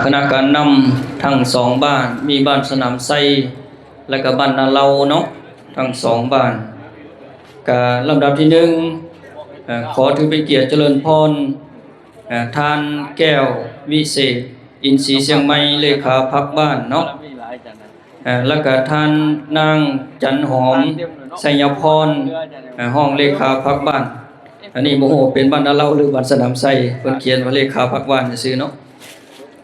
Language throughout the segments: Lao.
ຄະນະການນຳທັງສອງບ້ານ ມີບ້ານສະໜາມໄຊ ແລະກະບ້ານນາເລົາເນາະ ທັງສອງບ້ານ. ກະລຳດັບທີໜຶ່ງ ເອີ ຂໍຖືເປັນກຽດຈະເລີນພອນ ເອີ ທ່ານ ແກ້ວ ວິເສດ ອິນສີຊຽງໃໝ່ ເລຂາພັກບ້ານເນາະ ເອີ ແລ້ວກະທ່ານນາງ ຈັນຫອມ ໄຊຍະພອນ ເອີ ຮອງເລຂາພັກບ້ານ. ອັນນີ້ບໍ່ຮູ້ເປັນບ້ານນາເລົາ ຫຼື ບ້ານສະໜາມໄຊ ເພິ່ນຂຽນວ່າເລຂາພັກບ້ານຊື່ໆເນາະ.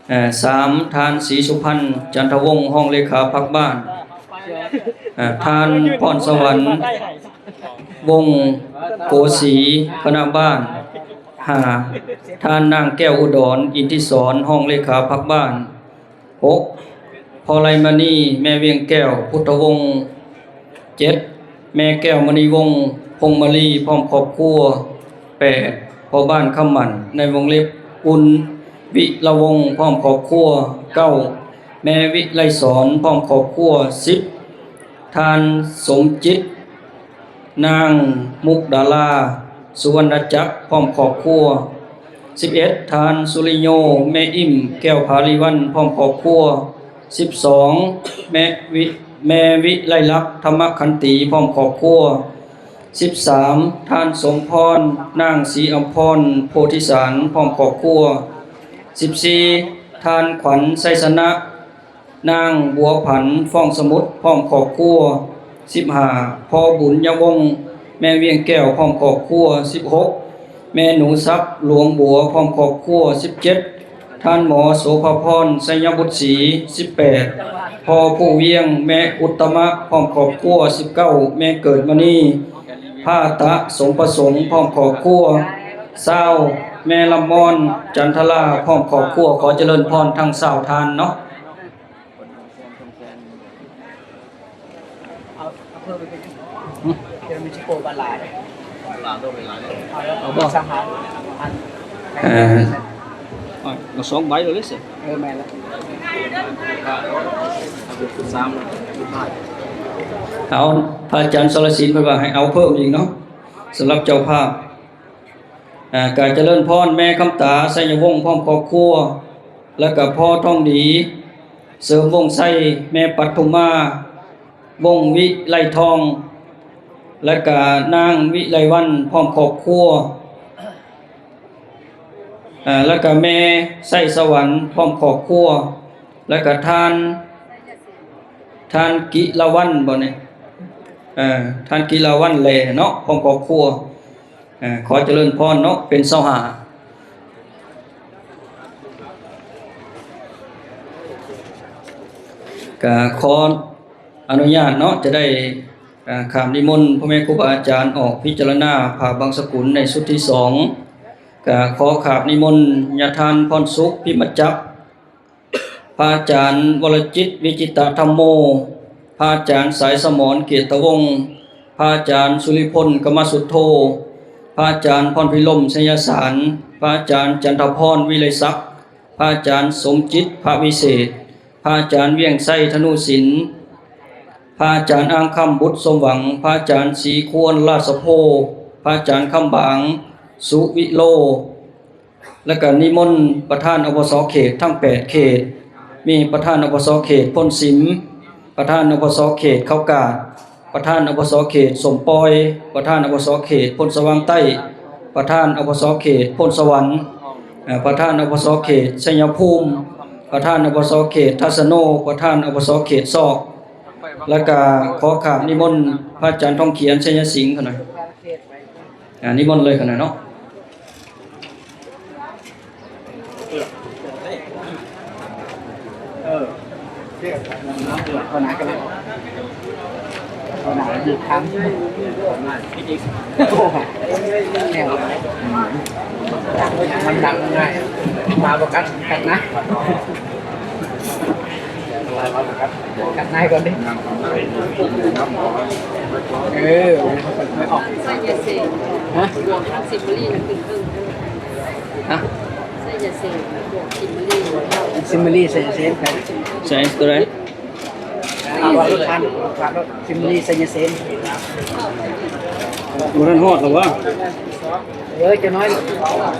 ເອີ ສາມ ທ່ານ ສີສຸພັນ ຈັນທະວົງ ຮອງເລຂາພັກບ້ານ. ເອີ ທ່ານ ພອນສະຫວັນ ວົງໂກສີ ຄະນະບ້ານ. ຫ້າ ທ່ານນາງ ແກ້ວອຸດອນ ອິນທິສອນ ຮອງເລຂາພັກບ້ານ. ຫົກ ພໍ່ໄລມະນີ ແມ່ວຽງແກ້ວ ພຸດທະວົງ. ເຈັດ ແມ່ແກ້ວມະນີວົງ ພົງມະລີ ພ້ອມຄອບຄົວ. ແປດ ພໍ່ບ້ານຄຳໝັ້ນ ໃນວົງເລັບ ອຸ່ນ ວິລະວົງ ພ້ອມຄອບຄົວ. ເກົ້າ ແມ່ວິໄລສອນ ພ້ອມຄອບຄົວ. ສິບ ທ່ານ ສົມຈິດ ນາງ ມຸກດາລາ ສຸວັນນະຈັກ ພ້ອມຄອບຄົວ. ສິບເອັດ ທ່ານ ສຸລິໂຍ ແມ່ອີ່ມ ແກ້ວຜາລີວັນ ພ້ອມຄອບຄົວ. ສິບສອງ ແມ່ວິ ແມ່ວິໄລລັກ ທຳມະຂັນຕີ ພ້ອມຄອບຄົວ. ສິບສາມ ທ່ານ ສົມພອນ ນາງ ສີອຳພອນ ໂພທິສານ ພ້ອມຄອບຄົວ. ສິບສີ່ ທ່ານ ຂວັນ ໄຊຊະນະ ນາງ ບົວຜັນ ຟອງສະໝຸດ ພ້ອມຄອບຄົວ. ສິບຫ້າ ພໍ່ບຸນຍະວົງ ແມ່ວຽງແກ້ວ ພ້ອມຄອບຄົວ. ສິບຫົກ ແມ່ໜູສັກ ຫຼວງບົວ ພ້ອມຄອບຄົວ. ສິບເຈັດ ທ່ານໝໍ ໂສພາພອນ ໄຊຍະບຸດສີ. ສິບແປດ ພໍ່ຜູ້ວຽງ ແມ່ອຸດຕະມະ ພ້ອມຄອບຄົວ. ສິບເກົ້າ ແມ່ເກີດມະນີ ພາຕະ ສົມປະສົງ ພ້ອມຄອບຄົວ. ຊາວ ແມ່ລຳມອນ ຈັນທະລາ ພ້ອມຄອບຄົວ. ຂໍຈະເລີນພອນທັງຊາວທ່ານເນາະ. ເອົາ ເອົາເພີ່ມໄປເປັນ ເອີ ເດີ ເດີ ເດີ ເດີ ເດີ ເດີ ເດີ ເດີ ເດີ ເດີ ເດີ ເດີ ເດີ ເດີ ເດີ ເດີ ເດີ ເດີ ເດີ ເອົາບໍ່? ສາມ ອັນ ເອີ ເອົາສອງໃບເລີຍຊິ. ເອີ ແມ່ນແລ້ວ ເອົາ ພະອາຈານສອນລະສິນເພິ່ນວ່າໃຫ້ເອົາເພີ່ມອີກເນາະ ສຳລັບເຈົ້າພາບ. ອ່າ ການຈະເລີນພອນ ແມ່ຄຳຕາ ໄຊຍະວົງ ພ້ອມຄອບຄົວ ແລະກະພໍ່ທອງດີ ເສີມວົງໄຊ, ແມ່ປັດທຸມາ ວົງວິໄລທອງ ແລະກະນາງວິໄລວັນ ພ້ອມຄອບຄົວ ອ່າ ແລະກະແມ່ໄຊສະຫວັນ ພ້ອມຄອບຄົວ ແລະກະທ່ານ ທ່ານກິລະວັນບໍ່ນີ້? ເອີ ທ່ານກິລະວັນແລເນາະ ພ້ອມຄອບຄົວ. ເອີ ຂໍຈະເລີນພອນເນາະ ເປັນຊາວຫ້າ. ກະຂໍອະນຸຍາດເນາະ ຈະໄດ້ ເອີ ຂາບນິມົນພໍ່ແມ່ຄູບາອາຈານອອກພິຈາລະນາຜ້າບັງສະກຸນໃນຊຸດທີສອງ. ກະຂໍຂາບນິມົນຍາທ່ານ ພອນສຸກ ພິມະຈັກ ພະອາຈານ ວໍລະຈິດ ວິຈິຕະທຳໂມ, ພະອາຈານ ສາຍສະໝອນ ກຽດຕະວົງ, ພະອາຈານ ສຸລິພົນ ກຳມະສຸດໂທ, ພະອາຈານ ພອນພິລົມ ໄຊຍະສານ, ພະອາຈານ ຈັນທະພອນ ວິໄລສັກ, ພະອາຈານ ສົມຈິດ ພະວິເສດ, ພະອາຈານ ວຽງໄຊ ທະນຸສິນ, ພະອາຈານ ອ່າງຄຳ ບຸດສົມຫວັງ, ພະອາຈານ ສີຄວນ ລາຊະໂພ, ພະອາຈານ ຄຳບາງ ສຸວິໂລ. ແລ້ວກະນິມົນປະທານ ອບສ ເຂດທັງແປດເຂດ, ມີປະທານ ອບສ ເຂດໂພນສິມ, ປະທານ ອບສ ເຂດເຂົາກາດ, ປະທານ ອບສ ເຂດສົມປອຍ, ປະທານ ອບສ ເຂດໂພນສະຫວ່າງໃຕ້, ປະທານ ອບສ ເຂດໂພນສະຫວັນ, ເອີ ປະທານ ອບສ ເຂດໄຊຍະພູມ, ປະທານ ອບສ ເຂດທັດສະໂນ, ປະທານ ອບສ ເຂດຊອກ. ແລ້ວກະຂໍຂາບນິມົນພະອາຈານ ທອງຂຽນ ໄຊຍະສິງ ເຂົາໜ່ອຍ. ອ່າ ນິມົນເລີຍກັນນະເນາະ. ເອີ ເອົາໜ້າກັນນະ ເອົາໜ້າຢູ່ທາງ ໂອ້ ແນວ ມັນດັງງ່າຍ ມາບໍ່ກັດກັນນະ. ກັດນາຍກ່ອນເດ້. ເອີ ໄຊຍະເສນ ຮະ? ທາງຊິມມະລີນະຂຶ້ນເທິງ ຮະ? ໄຊຍະເສນບວກຊິມມະລີ ຊິມມະລີ ໄຊຍະເສນ ໃສຕົວໃດ? ອ່າ ວ່າລົດຜ່ານ ວ່າລົດ ຊິມມະລີ ໄຊຍະເສນ ບໍ່ທັນຮອດລະຫວາ? ເອີ ຈະນ້ອຍ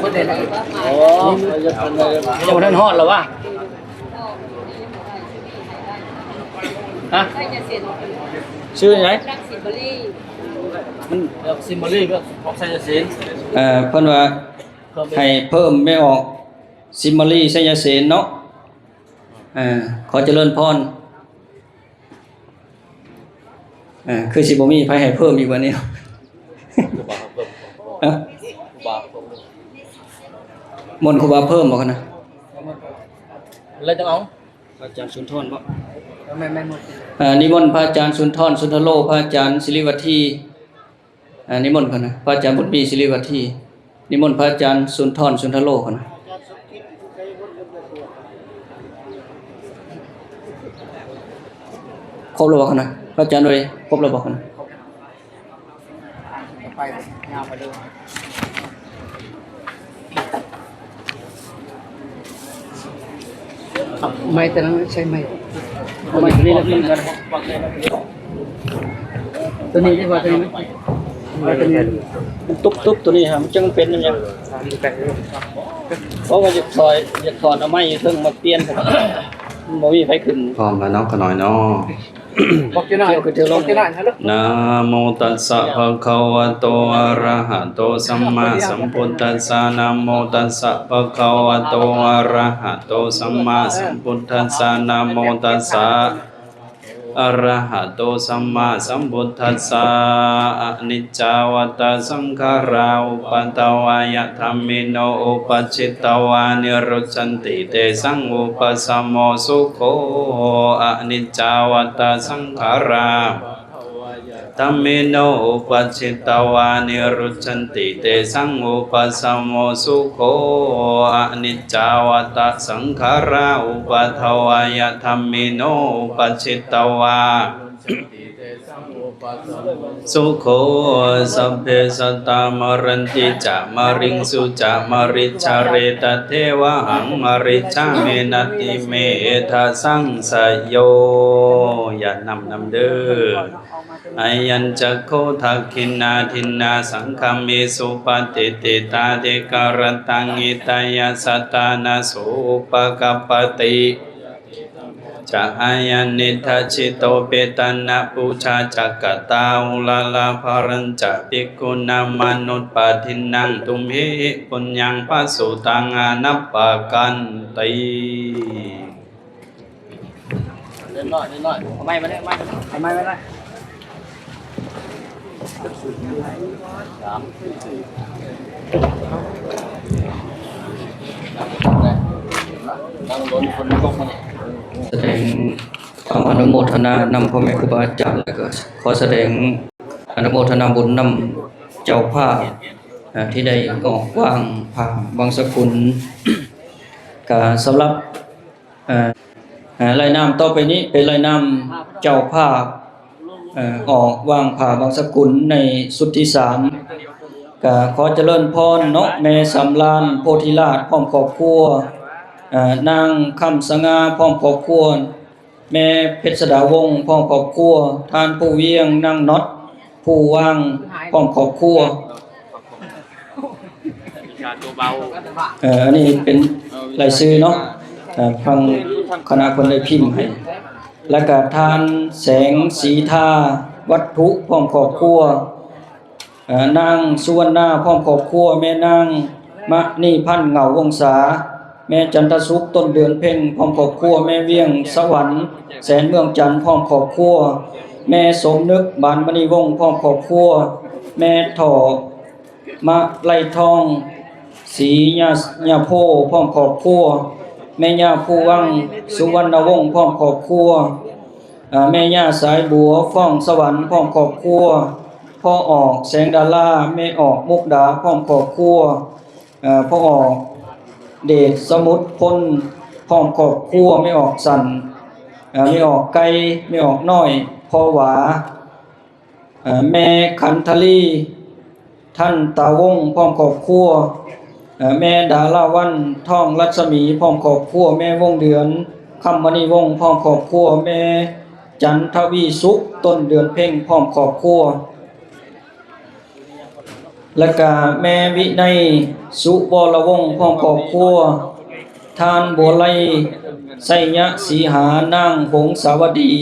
ບໍ່ໄດ້ລະ ໂອ້ ຍັງບໍ່ທັນຮອດລະຫວາ? ຮະ? ຊື່ຫຍັງ? ມັນ ເອີ ຊິມມາລີ ຂອງໄຊຍະເສນ. ເອີ ເພິ່ນວ່າໃຫ້ເພີ່ມແມ່ອອກ ຊິມມາລີ ໄຊຍະເສນເນາະ. ເອີ ຂໍຈະເລີນພອນ. ເອີ ຄືຊິບໍ່ມີໃຜໃຫ້ເພີ່ມອີກບັດນີ້. ຮະ? ມົນຄູບາເພີ່ມບໍ່ຫັ້ນນະ? ແລ້ວຈັ່ງເອົາ ພະອາຈານສຸນທອນບໍ? ແມ່ນໆ ເອີ ນິມົນພະອາຈານສຸນທອນ ສຸນທະໂລ, ພະອາຈານສິລິວັດທີ. ອ່າ ນິມົນເຂົານະ ພະອາຈານບຸນມີ ສິລິວັດທີ. ນິມົນພະອາຈານສຸນທອນ ສຸນທະໂລເຂົານະ. ຄົບແລ້ວບໍ່ເຂົານະ? ພະອາຈານເອີຍ ຄົບແລ້ວບໍ່ເຂົານະ? ໄມ້ຕົວນັ້ນໃຊ້ໄມ້ ເອົາໄມ້ຕົວນີ້ລະຂຶ້ນກ່ອນ. ຕົວນີ້ດີກວ່າ ຕົວນີ້ມັນ ເອົາຕົວນີ້ ມັນຕຸບໆ ຕົວນີ້ຫາ ມັນຈັ່ງເປັນຫຍັງ. ເພາະວ່າຢາກຖອຍ ຢາກຖອນເອົາໄມ້ຢູ່ເທິງມາປ່ຽນ ມັນບໍ່ມີໃຜຂຶ້ນ. ພ້ອມແລ້ວເນາະ ຂະນ້ອຍເນາະ. ນະໂມຕັດສະ ພະຄະວະໂຕ ອະລະຫະໂຕ ສຳມາສຳພຸດທັດສະ. ນະໂມຕັດສະ ພະຄະວະໂຕ ອະລະຫະໂຕ ສຳມາສຳພຸດທັດສະ. ນະໂມຕັດສະ ອະລະຫະໂຕ ສຳມາສຳພຸດທັດສະ. ອະນິດຈາວັດຕະສັງຂາຣາ ອຸປະທະວາຍະທຳມິໂນ ອຸປັດສິດຕະວາ ນິລຸດສັນຕິ ເຕສັງ ອຸປະສະໂມ ສຸໂຂ. ອະນິດຈາວັດຕະສັງຂາຣາ ທຳມິໂນ ອຸປັດສິດຕະວາ ນິລຸດສັນຕິ ເຕສັງ ອຸປະສະໂມ ສຸໂຂ. ອະນິດຈາວັດຕະສັງຂາຣາ ອຸປະທະວາຍະທຳມິໂນ ອຸປັດສິດຕະວາ ສຸໂຂ. ສັບເພສັດຕາ ມະຣັນຕິຈະ ມະຣິງສຸຈະ ມະຣິດສະເຣຕະເທວະຫັງ ມະຣິດສາມິ ນັດຕິເມ ເອທະສັງສະໂຍ. ຢ່ານຳນຳເດີ. ອາຍັນຈັກຂຸ ທັກຂິນາທິນນາ ສັງຄາມິ ສຸປະຕິດຕິຕາທິກາລັດຕັງ ຫິຕາຍະສັດຖານະ ໂສ ອຸປະກັບປະຕິ ຈະ ອາຍັນນິດຖະຊິໂຕ ເປຕານະປູຊາຈັກກະຕາ ອຸລາລາພະລັນຈະ ພິກຂຸນາມະນຸດປະທິນນັງ ຕຸມຫິຫິ ປຸນຍັງ ພະສຸຕັງ ອານັບປະກັນຕິ. ເລັກນ້ອຍ ເລັກນ້ອຍ ເອົາໄມ້ມາເລີຍ ເອົາໄມ້ມາເລີຍ ເອົາໄມ້ມາເລີຍ ສາມ ສີ່ ນັ່ງລົງຄົນຕົກມານີ້ ສະແດງຄວາມອະນຸໂມທະນານຳພໍ່ແມ່ຄູບາອາຈານ ແລ້ວກໍຂໍສະແດງອະນຸໂມທະນາບຸນນຳເຈົ້າພາບ ເອີ ທີ່ໄດ້ອອກວາງຜ້າບັງສະກຸນ ກະສຳລັບ ເອີ ເອີ ລາຍນາມຕໍ່ໄປນີ້ເປັນລາຍນາມເຈົ້າພາບ ເອີ ອອກວາງຜ້າບັງສະກຸນໃນຊຸດທີສາມ ກະຂໍຈະເລີນພອນເນາະ ແມ່ສຳລານ ໂພທິລາດ ພ້ອມຄອບຄົວ ເອີ ນາງຄຳສະຫງ່າ ພ້ອມຄອບຄົວ ແມ່ເພັດສະດາວົງ ພ້ອມຄອບຄົວ ທ່ານຜູ້ວຽງ ນາງນັອດ ຜູ້ວ່າງ ພ້ອມຄອບຄົວ. ເອີ ອັນນີ້ເປັນລາຍຊື່ເນາະ ເອີ ທາງຄະນະເພິ່ນໄດ້ພິມໃຫ້ ແລ້ວກະທ່ານແສງສີທາວັດຖຸ ພ້ອມຄອບຄົວ ເອີ ນາງສຸວັນນາ ພ້ອມຄອບຄົວ ແມ່ນາງມະນີພັນ ເຫງົາວົງສາ ແມ່ຈັນທະສຸກ ຕົ້ນເດືອນເພັງ ພ້ອມຄອບຄົວ ແມ່ວຽງສະຫວັນ ແສນເມືອງຈັນ ພ້ອມຄອບຄົວ ແມ່ສົມນຶກ ບານມະນີວົງ ພ້ອມຄອບຄົວ ແມ່ທໍ່ ມະໄລທອງ ສີຍາ ຍາໂພ ພ້ອມຄອບຄົວ ແມ່ຍ່າພູວັງ ສຸວັນນະວົງ ພ້ອມຄອບຄົວ ເອີ ແມ່ຍ່າສາຍບົວ ຟອງສະຫວັນ ພ້ອມຄອບຄົວ ພໍ່ອອກ ແສງດາລາ ແມ່ອອກ ມຸກດາ ພ້ອມຄອບຄົວ ເອີ ພໍ່ອອກ ເດດສະໝຸດພົນ ພ້ອມຄອບຄົວ ແມ່ອອກ ສັນ ເອີ ແມ່ອອກ ໄກ່ ແມ່ອອກນ້ອຍ ພໍ່ຫວາ ເອີ ແມ່ຂັນທະລີ ທັນຕາວົງ ພ້ອມຄອບຄົວ ເອີ ແມ່ດາລາວັນ ທອງລັດສະໝີ ພ້ອມຄອບຄົວ ແມ່ວົງເດືອນ ຄຳມະນີວົງ ພ້ອມຄອບຄົວ ແມ່ຈັນທະວີສຸກ ຕົ້ນເດືອນເພັງ ພ້ອມຄອບຄົວ ແລະກະແມ່ວິໄນ ສຸວໍລະວົງ ພ້ອມຄອບຄົວ ທ່ານບົວໄລ ໄຊຍະສີຫາ ນາງຫົງສາວະດີ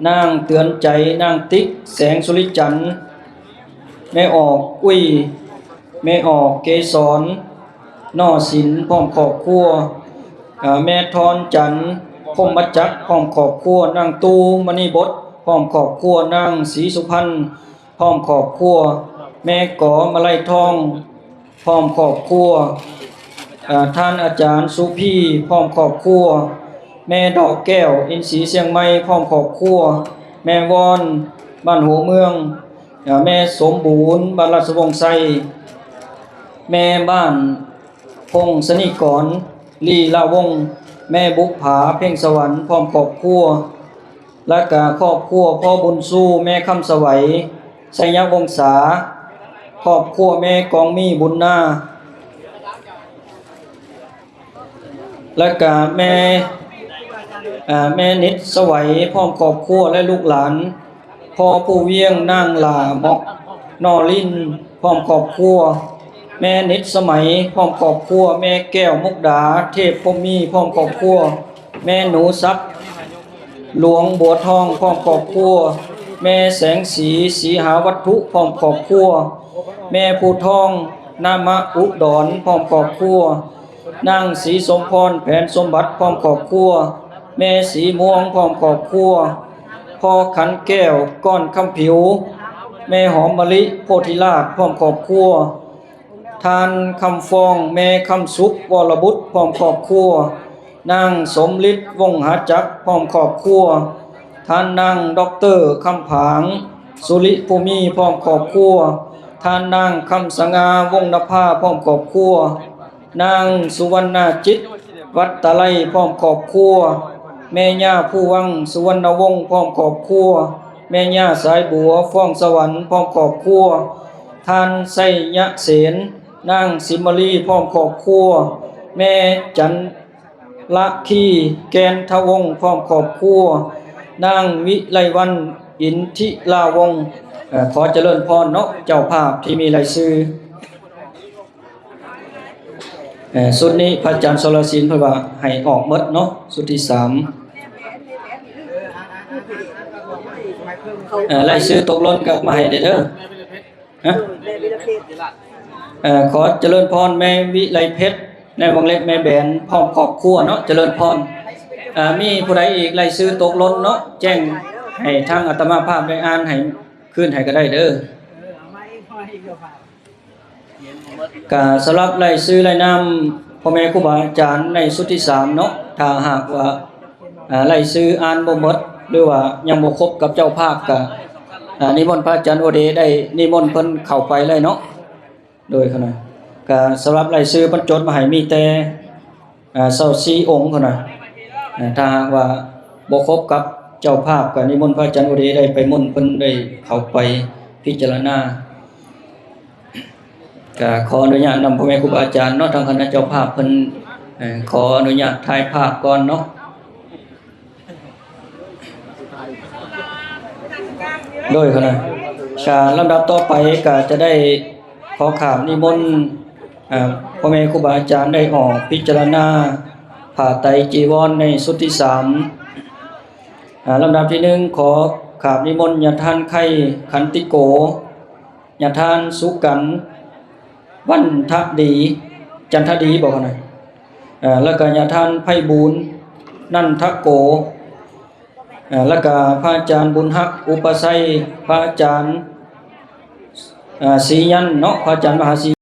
ນາງເຕືອນໃຈ, ນາງຕິກ ແສງສຸລິຈັນ, ແມ່ອອກ ອຸ້ຍ, ແມ່ອອກ ເກສອນ ໜໍ່ສິນ ພ້ອມຄອບຄົວ, ເອີ່ ແມ່ທອນຈັນ ພົມມະຈັກ ພ້ອມຄອບຄົວ, ນາງຕູ ມະນີບົດ ພ້ອມຄອບຄົວ, ນາງສີສຸພັນ ພ້ອມຄອບຄົວ, ແມ່ກໍ ມະໄລທອງ ພ້ອມຄອບຄົວ, ເອີ່ ທ່ານອາຈານ ສຸພີ ພ້ອມຄອບຄົວ, ແມ່ດອກແກ້ວ ອິນສີຊຽງໃໝ່ ພ້ອມຄອບຄົວ, ແມ່ວອນ ບ້ານຫົວເມືອງ, ເອີ່ ແມ່ສົມບູນ ບ້ານລາຊະວົງໄຊ, ແມ່ບ້ານ ພົງສະນິກອນ ລີລາວົງ, ແມ່ບຸບຜາ ເພັງສະຫວັນ ພ້ອມຄອບຄົວ, ແລະກະຄອບຄົວພໍ່ບຸນຊູ ແມ່ຄຳສະໄຫວ ໄຊຍະວົງສາ, ຄອບຄົວແມ່ກອງມີ ບຸນນາ, ແລະກະແມ່ ເອີ່ ແມ່ນິດສະໄຫວ ພ້ອມຄອບຄົວ ແລະລູກຫຼານ, ພໍ່ພູວຽງ ນາງຫຼ້າເໝາະ ນໍລິນ ພ້ອມຄອບຄົວ, ແມ່ນິດສະໄໝ ພ້ອມຄອບຄົວ, ແມ່ແກ້ວ ມຸກດາ ເທບພົມມີ ພ້ອມຄອບຄົວ, ແມ່ໜູສັກ ຫຼວງບົວທອງ ພ້ອມຄອບຄົວ, ແມ່ແສງສີ ສີຫາວັດຖຸ ພ້ອມຄອບຄົວ, ແມ່ພູທອງ ນາມະອຸດອນ ພ້ອມຄອບຄົວ, ນາງສີສົມພອນ ແຜນສົມບັດ ພ້ອມຄອບຄົວ, ແມ່ສີມ່ວງ ພ້ອມຄອບຄົວ, ພໍ່ຂັນແກ້ວ ກ້ອນຄຳຜິວ, ແມ່ຫອມມະລິ ໂພທິລາດ ພ້ອມຄອບຄົວ, ທ່ານຄຳຟອງ ແມ່ຄຳສຸກ ວໍລະບຸດ ພ້ອມຄອບຄົວ, ນາງສົມລິດ ວົງຫາຈັກ ພ້ອມຄອບຄົວ, ທ່ານນາງ ດອກເຕີ ຄຳຜາງ ສຸລິພູມີ ພ້ອມຄອບຄົວ, ທ່ານນາງ ຄຳສະຫງ່າ ວົງນະພາ ພ້ອມຄອບຄົວ, ນາງ ສຸວັນນາຈິດ ວັດຕະໄລ ພ້ອມຄອບຄົວ, ແມ່ຍ່າພູວັງ ສຸວັນນະວົງ ພ້ອມຄອບຄົວ, ແມ່ຍ່າສາຍບົວ ຟອງສະຫວັນ ພ້ອມຄອບຄົວ, ທ່ານ ໄຊຍະເສນ ນາງ ສິມມາລີ ພ້ອມຄອບຄົວ, ແມ່ຈັນລະຄີ ແກ່ນທະວົງ ພ້ອມຄອບຄົວ, ນາງ ວິໄລວັນ ອິນທິລາວົງ. ເອີ່ ຂໍຈະເລີນພອນເນາະ ເຈົ້າພາບທີ່ມີລາຍຊື່. ເອີ່ ຊຸດນີ້ພະອາຈານສອລະສິນເພິ່ນວ່າໃຫ້ອອກໝົດເນາະ ຊຸດທີສາມ. ເອີ່ ລາຍຊື່ຕົກຫຼົ່ນກໍມາໃຫ້ແດ່ເດີ. ຮະ? ເອີ່ ຂໍຈະເລີນພອນແມ່ວິໄລເພັດ ໃນວງເລັບແມ່ແບນ ພ້ອມຄອບຄົວເນາະ ຈະເລີນພອນ. ເອີ່ ມີຜູ້ໃດອີກລາຍຊື່ຕົກຫຼົ່ນເນາະ ແຈ້ງໃຫ້ທາງອາດຕະມາພາບໄດ້ອ່ານໃຫ້ ຄືນໃຫ້ກໍໄດ້ເດີ. ກະສຳລັບລາຍຊື່ລາຍນາມພໍ່ແມ່ຄູບາອາຈານໃນຊຸດທີສາມເນາະ, ຖ້າຫາກວ່າ ອາ ລາຍຊື່ອ່ານບໍ່ໝົດ ຫຼືວ່າຍັງບໍ່ຄົບກັບເຈົ້າພາບ ກະ ອາ ນິມົນພະອາຈານໂອເດ ໄດ້ນິມົນເພິ່ນເຂົ້າໄປເລີຍເນາະ. ໂດຍຂະນະ ກະສຳລັບລາຍຊື່ເພິ່ນຈົດມາໃຫ້ມີແຕ່ ອາ ຊາວສີ່ອົງພຸ້ນນະ. ອາ ຖ້າຫາກວ່າບໍ່ຄົບກັບເຈົ້າພາບ ກໍນິມົນພະອາຈານໂອເດໄດ້ໄປມົນເພິ່ນໄດ້ເຂົ້າໄປພິຈາລະນາ. ກໍຂໍອະນຸຍາດນຳພໍ່ແມ່ຄູບາອາຈານເນາະ, ທາງຄະນະເຈົ້າພາບເພິ່ນ ເອີ ຂໍອະນຸຍາດຖ່າຍພາບກ່ອນເນາະ. ໂດຍຂະນະ ກະລຳດັບຕໍ່ໄປກະຈະໄດ້ຂໍຂາບນິມົນ ອາ ພໍ່ແມ່ຄູບາອາຈານໄດ້ອອກພິຈາລະນາຜ້າໄຕຈີວອນໃນຊຸດທີສາມ. ອາ ລຳດັບທີໜຶ່ງ ຂໍຂາບນິມົນຍາທ່ານໄຄ ຂັນຕິໂກ, ຍາທ່ານສຸກັນ ວັນທະດີ ຈັນທະດີບໍ ນະ ເອີ ແລ້ວກະຍາທ່ານໄພບູນ ນັນທະໂກ ເອີ ແລ້ວກະພະອາຈານບຸນຮັກ ອຸປະໄຊ, ພະອາຈານ ເອີ ສີຍັນເນາະ, ພະອາຈານມະຫາສີ